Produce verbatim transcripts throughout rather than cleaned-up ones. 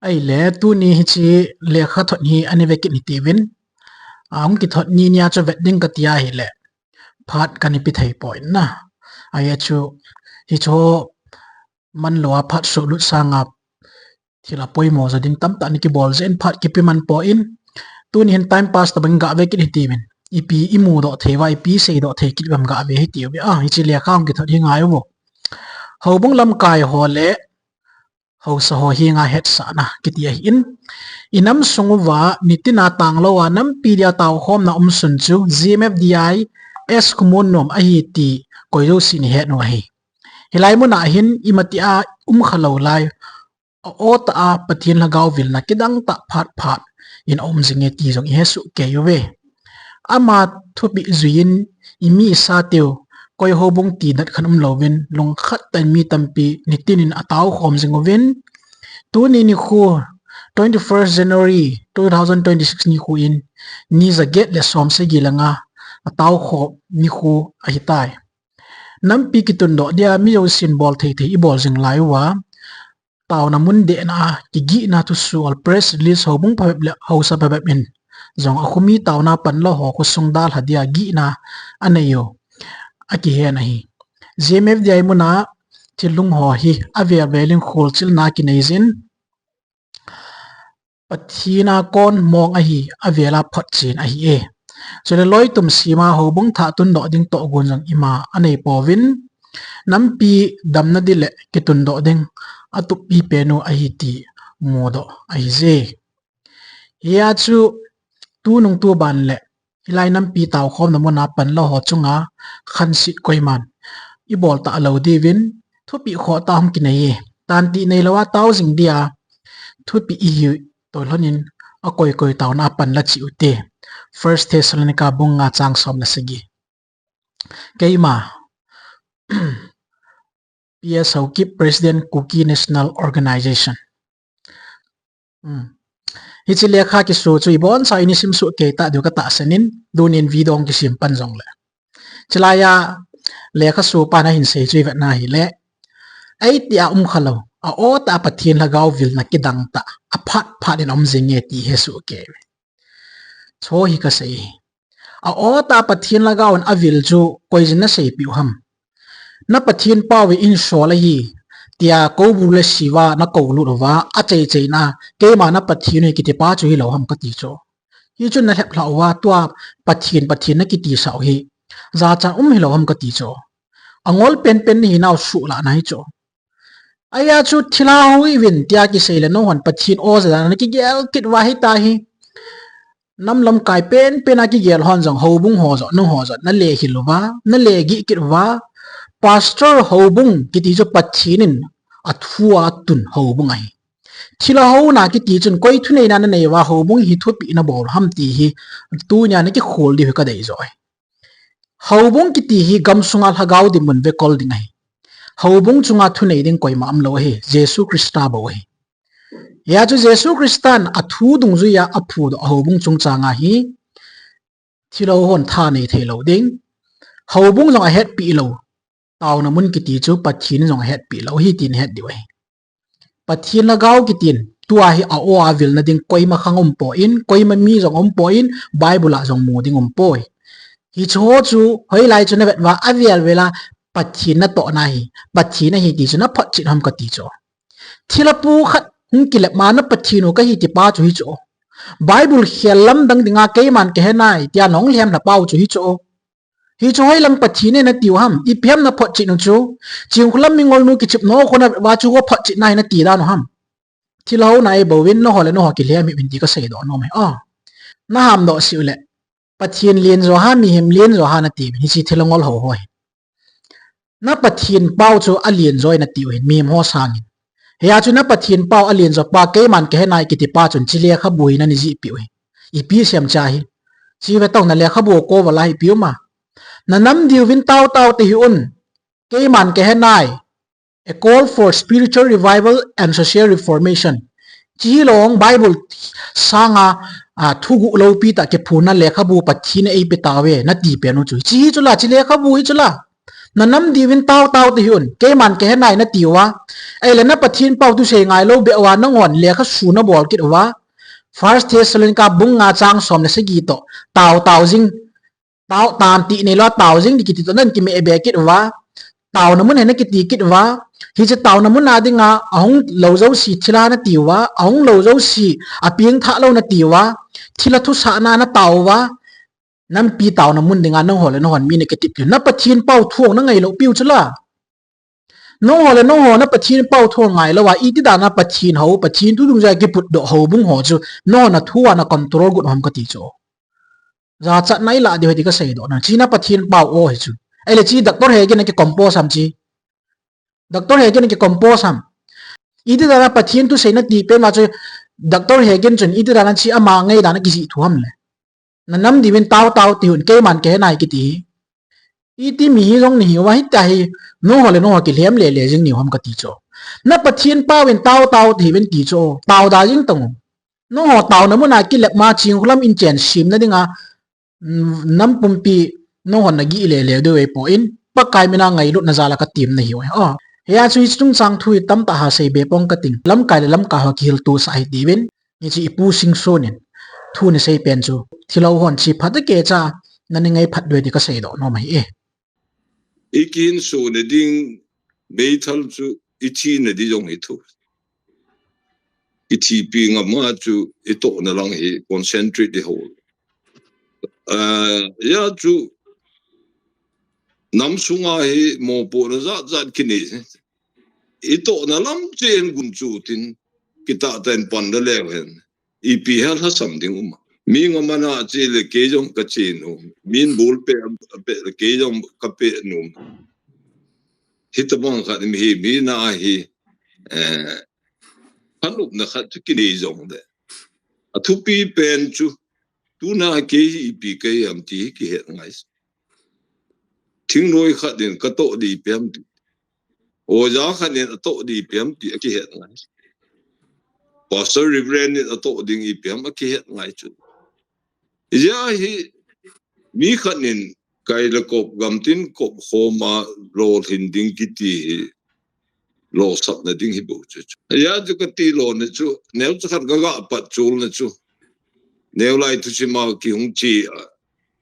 Ahile, tuni hiche lekha thot hi ana ve kit hitiuvin. A, hung kithot ni nia chu vet ding kati ahile, phat kana pe thei poi na. Ahia chu, hiche ho manlou a phat suhlut sanga thil apoimo jo ding tamtah ana kibol jeh in phat kipe man poi. Tuni hin time pass tobang ga ve kit hitiuvin. Ipi imudoh thei uva, ipi seidoh thei kit uvem ga ve hitiuve. A, hiche lekha hung kithot hi ngai uvo. Houbung lamkai ho le haosa ho henga hetsahna kiti ahin, inam sung uva nitina tanglou a nampi dia taokhomna umsun chu G M F D I S Khomon nom ahi ti koi jousen ihet u ahi. Hilai muna hin imatia umkhalou lai, a-o tah a Pathen lhagao vilna kidang tah phat phat in aum jinge ti jong ihesoh kei uve. Ama thupeh juiyin imi isateu koi houbung ti nat khat umlouvin lungkhat tah in mi tampi nitin in ataokhom jing uvin, tuni nikho twenty-first January two thousand twenty-six nikho in ni jaget le somsagi le nga ataokhom nikho ahitai. Nampi kitundoh dia mi jousen bol thei thei ibol jing lai uva, taona mun dehna a kigihna thusuhol press release houbung phabep le haosa phabep in jong akhumi taona panla ho khosung dalha dia gihna anei u akihen ahi. G M F D I muna thilhung ho hi avel vel in kholchilna kinei jin, Pathen a kon mong ahi, avel a photchen ahi e. Chule loitum sema houbung thah tundoh ding tohgon jong ima anei pouvin, nampi damna ding le kitundoh ding atup pi pen u ahi ti mudoh ahije. Hia chu tunung tuban le hilai nampi taokhomna muna panla ho chunga khanset koiman ibol talou diuvin thupeh khoh tah hung kinei e. Tantih neilou a tao jing dia thupeh ihiu toh lhonin akoi koi taona panla cheh ute. First Thessalonica bung nga chang som le sagi. Keima P S Haokip, President, Kuki National Organization. Hmm. Hiche lekha kiso chu iboncha in isim soh kei tah diu katahsan in, tunin video hung kisem pan jongle. Chulai a lekha sopan ahin sei chu ivet na hile, eiti a umkhalou, a-o tah a Pathen lhagao vilna kidang tah, aphat phat in aum jinge ti hesoh kei uve. Chu hi kasei hi. A-o tah a Pathen lhagao in avil chu koiyin naseipeh u ham? Na Pathen pau hi insol ahi, tia koubul le siva nakoulut uva, achai chaina, keima na Pathen u hi kitipa chu hilou ham kati chu. Hichun nalhep lhah uva, tua Pathen, Pathen nakitisah u hi jachat um hilou ham kati chu. Angol penpen nahinau suhlah na hi chu. Ahia chu thilha hou uvin tia kisei le nahon Pathen o jeh a nakigel kit uva hita hi. Nam lamkai penpen a kigel hon jong houbung ho jong, nangho jong nale hil uva, nale gih kit uva. Pastor houbung kiti chu Pathen in athu a tun houbung ahi. Thilha houna kiti chun koi thuneina nanei uva houbung hi thupeh nabol ham ti hi tunia nakikhol diu hi kadei joh ahi. Houbung kiti hi gamsunga lhagao dinmun vekol ding ahi. Houbung chunga thunei ding koima umlou ahi, Jesu Christa bou ahi. Hia chu Jesu Christan athu dungjuia aphudoh a houbung chungchanga hi thilha hon thanei theilou ding, houbung jong ahetpeh lou, taona mun kiti chu Pathen jong ahetpeh lou ahi tin het diu ahi. Pathen lhagao kitin, tua hi a-o a vilna ding koima khang umpoi, koima mi jong umpoi, Bible a jong mu ding umpoi. Hiche ho chu hoilai chu navet uva avel vel a Pathen natohna hi, Pathen ahi ti chu naphotchen ham kati chu. Thilha pu khat hung kilep ma na Pathen u kahi tipa chu hichu. Bible khel lamdang dinga keiman kahenai tia nahung lhemlha pau chu hichu. Hichu hoilang Pathen e natiu ham, ipi ham naphotchen u chu. Chinkholam mingolnu kichep nao khona uva chu ho photchetna hi nati dan u ham? Thilha houna eibouvin, nangho le nangho kilhem hih uvin ti kaseidoh nom e. A, nahamdoh seh uleh, Pathen lenjo ham, mihem lenjo ham natiuvin, hiche thilha ngol hou ho hi. Na Pathen pau chu alenjoi natiu hin, mihem ho sangin. Hia chu na Pathen pau alenjo pa keiman kahenai kitipa chun hiche lekhabu hi nanei jehpeh u hi. Ipi semcha hi. Hiche vetan na lekhabu cover la hi ipi um a? Nanam diuvin taotao tahih un. Keiman kahenai, A Call for Spiritual Revival and Social Reformation. Hiche hilou Bible sanga, a, thuguh loupi tah kiphonna lekhabu Pathen in eipe tauve nati pen u chu. Hiche hi chu la, hiche lekhabu hi chu la. Na nam diuvin tao tao ti hih un, keiman kahe nai nati uva. Ahile na Pathen pau thusei ngailou beh uva nanghon lekha suna bol kit uva. First Thessalonica bung nga chang som le sagi toh, tao tao jing, tao tan ti neilou, tao jing ti kiti toh nan kimeh be kit uva. Taona mun hi na kiti kit uva. Hiche taona mun a dinga ahung lou jouse thilha nati uva, ahung lou jouse apeng thah lou nati uva, thilha thusahna natao uva. Nampi taona mun dinga nangho le nanghon mi na kitep diu. Na Pathen pau thu na ngailou piu chu la. Nangho le nangho na Pathen pau thu ngailou a, iti dan a Pathen hou, Pathen thu dungjuia kiputdoh houbung ho chu nangho na thu a na control got u ham kati chu. Jachatna ilah diu ahi ti kaseidoh na. Chi na Pathen pau o hi chu. Ahile chi Doctor Hegin a kicompose ham chi. Doctor Hegin a kicompose ham. Iti dan a Pathen thusei nati pen uva chu Doctor Hegin chun iti dan a chi ama ngaidan a kijih thu ham le. Na nam diuvin tao tao ti hih un, keiman kahe nai kiti hi. Iti mi hijong nahiuva hitia hi, nangho le nangho kilhem lele jing nahiu ham kati chu. Na Pathen pauvin tao tao ti hih uvin ti chu, tao da jing tang u. Nangho taona mun a kilep ma Chingkholam in chen semna dinga, mm, nam pumpi nanghon nagih lele diu ahipoi, Pakai mina ngailutna jal a katem nahiu ahi. O, hia chu hiche chungchang thu hi tamtah ha seibe pong kating. Lamkai le lamkai ho kihiltosah hitiuvin. Hiche ipu Singson in thu anasei pen chu, thilhou hon chi phat a kecha nana ngai phat diu ahi ti kaseidoh nom ahi e. Ikihinso na ding meithal chu ithina di jong hi thu. Ithipi ngam a chu itohna lang hi concentrate ihou. Ah, hia chu nam sunga hi mopohna jat jat kinei. Itohna lam chen gunchu tin, kitah tah in pan da leu hen. Ipi hel lhasam ding um a. Mi ngam a nache le kei jong kache nom. Min bol peh, peh le kei jong kapeh nom. Hitabang khat mi hi, mi na hi, eh, phanopna khat chu kinei jong le. Athupi pen chu, tuna kei hi ipi kahi ham ti hi kihet ngai. Thingnoi khat in katoh di ipi ham ti. Oja khat in atoh di ipi ham ti akihet ngai. Pastor Reverend in atoh ding ipi ham akihet ngai chu. Hijeh a hi mi khat in kai le kop gamtin kop khom a lolhin ding kiti hi lolsapna ding hi bou chu chu. Hijeh a chu kati lona chu, neocha khat kaga pat chulna chu. Neo lai thusim a kihung che a.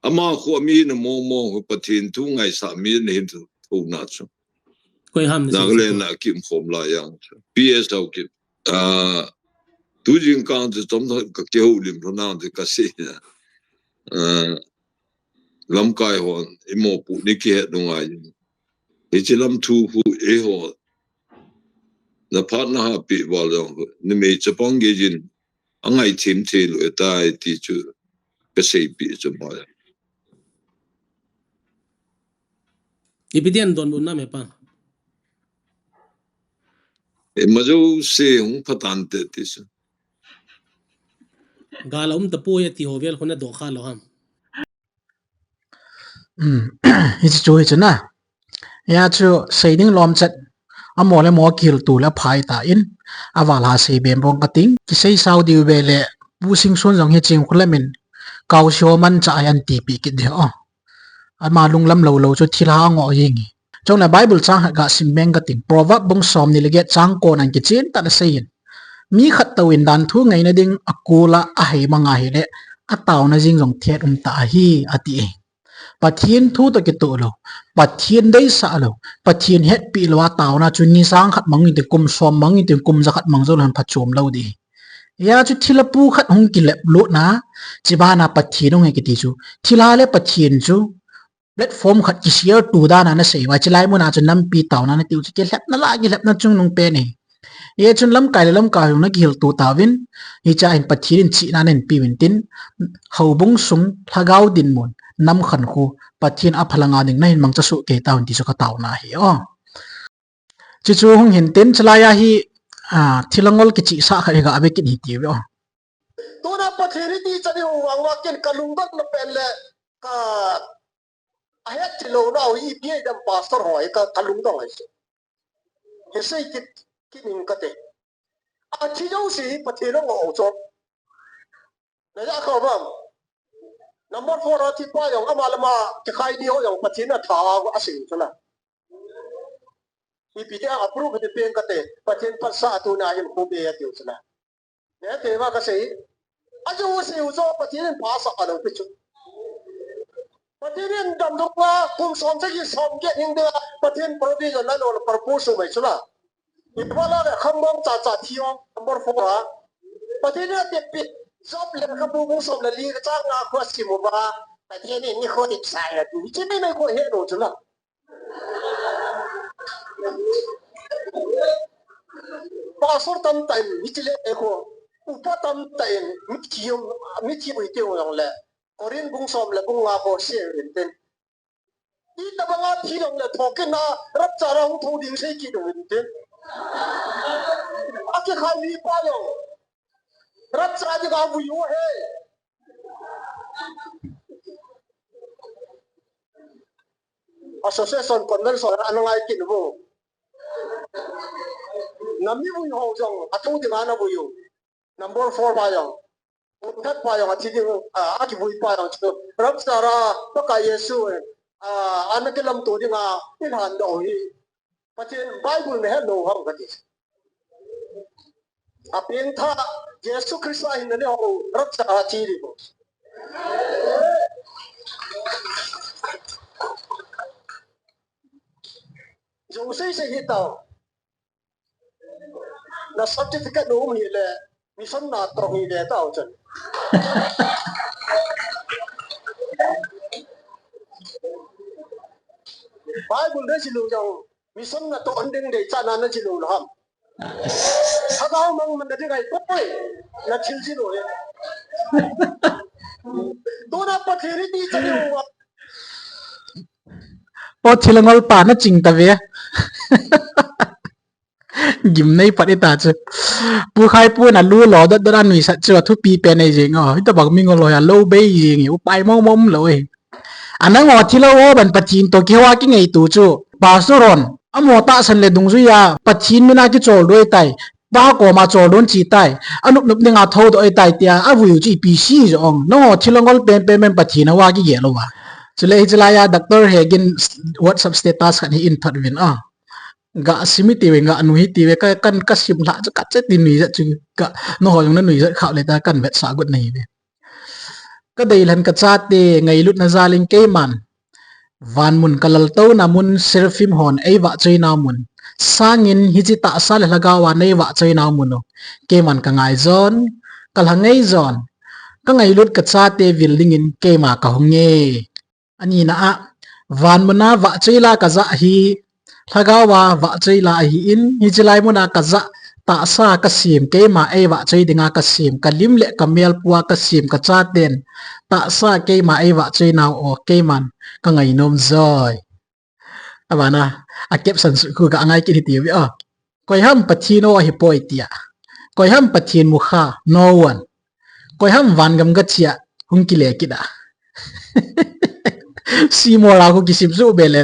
Ama khu ami na mong mong khu Pathen thu ngaisah mi na hin thu, thu na chu. Koi ham na sei Nagaland chu. Na kium khom lai jong chu. P S Haokip. Ah, tu jingkah chu chomkhat kakihoulim lhon nang chu kasei na. Ah, lamkai hon, imopoh ni kihet nung ngai. Hiche lam thu khu eiho. Na phat na hahpeh val jong khu. Numei chapang gei jin. Angai thim thei lou ahitai ti chu kaseipeh chu mai. Ipi di'n donbut nam hepa. Ima jouse hung phatante ti chu. Gal a um tapoi ati ho vel khu nadoh kha lou ham. Um, hiche chu hichu na. Hia chu sei ding lom chet. Amo le mo kihilto le phai tan. Aval ha seibe pong kating. Kisei sao diu ve le Pu Singson jong hi Chingkholam in Kaosi ho manchah a antipi kit ding o. Ama lunglam lou lou chu thilha angoh jing hi. Chule Bible chang khat gasim beng kating. Proverb bung somni le get chang ko nan kichen tah in asei in. Mi khat touvin dan thu ngaina ding akul a ahei mang ahile, ataona jing jong thet um tah ahi, ati e. Pathen thu toh kitoh lou, Pathen deisah lou, Pathen hetpi lou a taona chu ni sang khat mang intin, kum som mang intin, kum ja khat mang jou lou hen phachom lou ding. Hia chu thilha pu khat hung kilep lut na, chubana Pathen hung e kiti chu. Thilha le Pathen chu platform khat kishare tu dan a nasei uva, chulai mun a chu nampi taona natiu chu kilhepna la, kilhepna chungnung pen e. Hia chun lamkai le lamkai hung nakihilto tauvin, hiche a hin Pathen in chihna nahin peuvin tin, houbung sung lhagao dinmun, nam khankho, Pathen aphalanga ding nahin mangcha soh kei tauvin ti chu kataona ahi o. Chuchu hung hin tin, chulai a hi, a, thilha ngol kichihsah khat hi gave kit hitiuve o. Tuna Pathen hi tichan i hung vang uva ken kalungdon na pen le, ka, ahet thei lou nau hi ipi ahi dem pastor ho hi ka, kalungdon ahi chu. Hisei kit, kit ning kate. Athi jouse hi Pathen angoh u chu. Naja kha vam. Number four a thipa jong ama le ama kikhai di ho jong Pathen atha a asei chu na. Ipi ti a approve ti pen kate, Pathen phatsah a tuna hin khu be a tiu chula. Ne te ma ka sei. A ju sei u jo Pathen in phatsah a lo pi chu. Pathen in dam dok la, kum som sagi som get hing de la, Pathen provision la lo purpose mai chula. Ipi la le kham bang cha cha thi o, number four a. Pathen in te pi, Job lekhabu bung som le li chang nga khu sim u ba. Pathen in ni khu ti sai la tu. Chi mai mai khu he lo chula. Pastor tamtah in, mi chile e ko. Upa tamtah in, mi thi um, mi thi ui te ui le. Korin bung som le bung nga ko se rin ten. Itabanga thi dong le thokin na, rapture a hung tho ding sei kit ui ten. Akikhai mi pa jong. Rapture a di ka vui u he. Association convention ana ngai kit u. Na mi vui ho jong, a thu ding ana vui u. Number four pa jong. Kum khat pa jong, a thi ding, a, a kivui pa jong chu. Rapture a, Pakai Jesu, a, ana kilamto ding a, i lhan doh hi. Pathen Bible na hello ham kati. A pengthah Jesu Christa hin na le ho rapture a thi di ko. Jo sei sei hi tao. Na certificate no um hi le mission na tong hi le tao chan. Bible de silu jong. Mission na to anding dei cha na na jilu lo ham. Lhagao mang man na ding ai poi. Na thil jilu e. Tuna Pathen i ti cha ni u. O thil ngol pa na ching ta ve. Gim nei pat i ta chu. Pu Khai pu na lu lo dot dot a nuisat chu a thupi pen ei jing o. Hitabang mi ngol lo ya lo bei jing i upai mong mong lo e. Anang o thilo o ban Pathen to kihoa kingai tu chu. Pastor hon, amo tahsan le dungjui a, Pathen mina kichol doi tai. Pa koma chol don chi tai. Anup nup dinga tho doi tai tia, avui u chu ipi si jo ong. Nang o thilo ngol pen pen pen Pathen a wa kigel o wa. Chule hi chulai a Doctor Hegin WhatsApp status khat hi in thot vin a. Ga sim hi ti ve, ga nu hi ti ve, ka, kan, ka sim lha chu ka che ti nui jat chu ka, nangho jong na nui jat khah le ta kan vetsah got nahi ve. Ka deilhen ka chate, ngailutna jal in keiman. Vanmun ka laltouna mun, seraphim hon ei vahchoina mun. Sangin hiche tahsa le lhagao a nei vahchoina mun u. Keiman ka ngaijon, ka lha ngaijon. Ka ngailut ka chate vil dingin keima ka hung e. Anina a, vanmun a vahchoi la ka jah hi, lhagao a vahchoi la ahi in, hiche lai mun a ka jah, tahsa ka sem, keima ei vahchoi dinga ka sem, ka lim le ka mel pu a ka sem, ka chaten, tahsa keima ei vahchoi nau o, keiman, ka ngainom joi. Abana, a caption chu khu ka ngai kit hi ti ve o. Koi ham Pathen o ahi poi tia. Koi ham Pathen mukha, no one. Koi ham van gam ga chia, hung kile kit a. Simol a khu kisim su be le.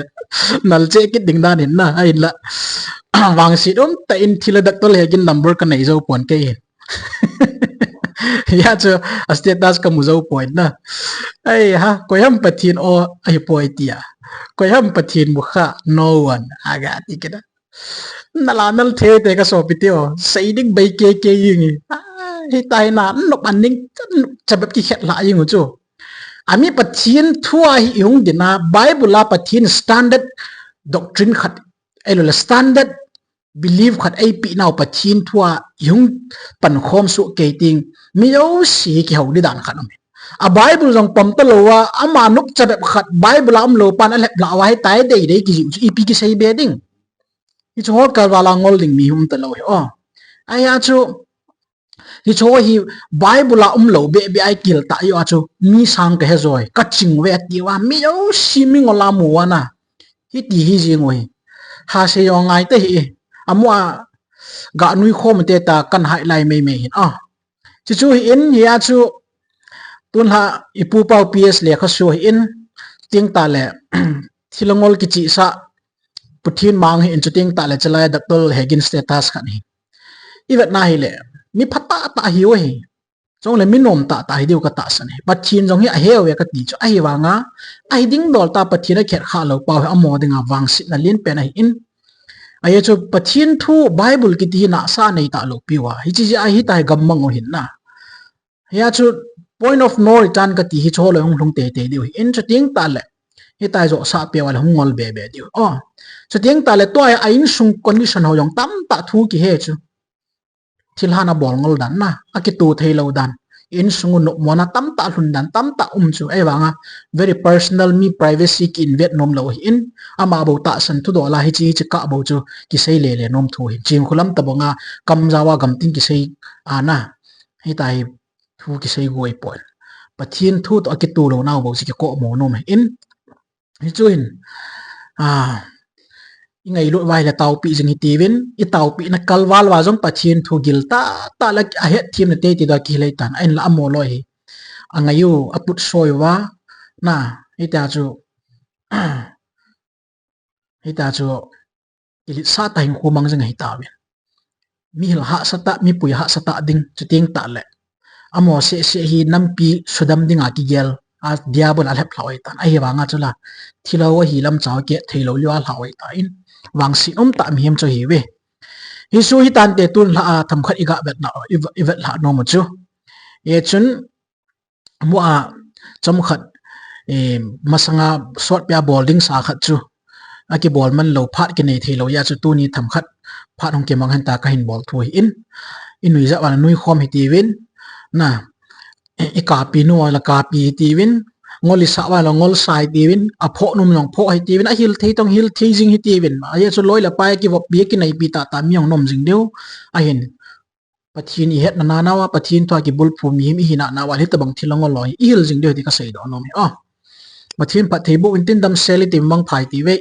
Nal che kit ding dan in na, ahin la. Vangset um ta in thila Doctor Hegin number ka nei jo pon kei hin. Ya chu, a status ka mu jo pon na. Ai ha, koi ham Pathen o ahi poi tia. Koi ham Pathen mukha, no one. Aga ti kit a. Nala nal thei te ka sopi te o. Sei ding bei ke ke ying i. Ah, hi tai na, nop an ning, chabep ki khet la ying u chu. Ami Pathen thu a hi i hung ding a, Bible a Pathen standard doctrine khat, ei lo le standard belief khat ei pi nau Pathen thu a i hung pan khom su kei ting, mi jouse hi kihou di dan khat um. A Bible jong pom ta lo a, ama nop chabep khat Bible a um lo pan a lhep la wa hi tai dei dei ki jiu chu ipi ki sei be ding. Hi chu hot kal vala ngol ding mi hum ta lo hi o. Ai a chu, hi chu hi Bible a um lo be be ai kil ta yo a chu mi sang ka he joi, ka ching ve ti wa mi yo si mi ngol a mu wa na. Hi ti hi jing u hi. Ha se yo ngai te hi. A mu a ga nui khom te ta kan hai lai mei mei hin a. Chu chu hi in hi a chu tun ha i pu pau P S le kha su hi in ting ta le thilangol ki chi sa Pathen mang hi in chu ting ta le chalai Doctor Hegin status khat hi. I vet na hi le mi pha ta ta hi u hi. Chong le mi nom ta ta hi diu ka ta san hi. Pathen jong hi a heu ve ka ti chu ahi vanga. Ahi ding dol ta Pathen a khet kha lo pau hi a mo dinga vangsetna lien pen ahi in. Ajeh chu Pathen thu Bible kiti hi nasa nei talou piu a. Hiche jeh a hitia hi gammang u hin na. Hia chu point of no return kati hi chu holoi hung lhung teitei diu hin. Chuteng tahle hitia hi josah peh uva le hung ngol bebe diu. O, chuteng tahle tua a insung condition ho jong tamtah thu kihe chu. Thilha ana bol ngol dan na, akitoh theilou dan. Insung u nopmona tamtah lhun dan, tamtah um chu. Ahivanga very personal, mi privacy ki invade nom lou hin. Ama bou tahsan thudol a hiche, hiche kah bou chu kisei lele nom thu hin. Chim khulam tabanga kamjao a gamtin kisei a na. Hitia hi thu kisei goi poi. Pathen thu toh akitoh lou nau bou chu kikomo nom hin. Hichu hin, a, ingailut uva ahile taopi jing hitiuvin, itaopina kalval uva jong Pathen thu giltah tah le ahet themna teitei toh kihil ahitan, ahinla amoloi hi. Angai u, aputsoi uva, na, hitia chu, hitia chu, kiletsah tah hinkho mang jing ahitauvin. Mihil hahsatah, mipui hahsatah ding, chuteng tahle. Amo sehseh hi nampi sudam dinga kigel a, Diabol alhep lhah u ahitan. Ahivanga chula, thilha ahi lamchao keh theilou lou a lhah u ahitan. Vangset umtah mihem chu ahiuve. Hichu hitante tun lhah a themkhat iga vetna, i, ivetlhah nom u chu. Hichun, mua chomkhat, eh, masanga sotpia bol ding sa khat chu akibol manlou, phat kinei theilou jeh a chu tuni themkhat phat hung kimang hen tia kahin bol thu ahin. Inuijat uva le nuikhom hitiuvin, na, ikapi nu uva le kapi hitiuvin, ngol isah uva le ngolsa hitiuvin, aphoh nom jong phoh hitiuvin, ahil thei toh hil thei jing hitiuvin. Ajeh chu loi le pai kivoppi kinaipi tahtah mi jong nom jing diu ahin. Pathen ihetna nanauva, Pathen thua kibulphu mihem ihinanauva, hitobang thil angol lou hi ihil jing diu ti kaseidoh nom hi. O, Pathen phatthei boh intin, damsel iti mangpha itiuve.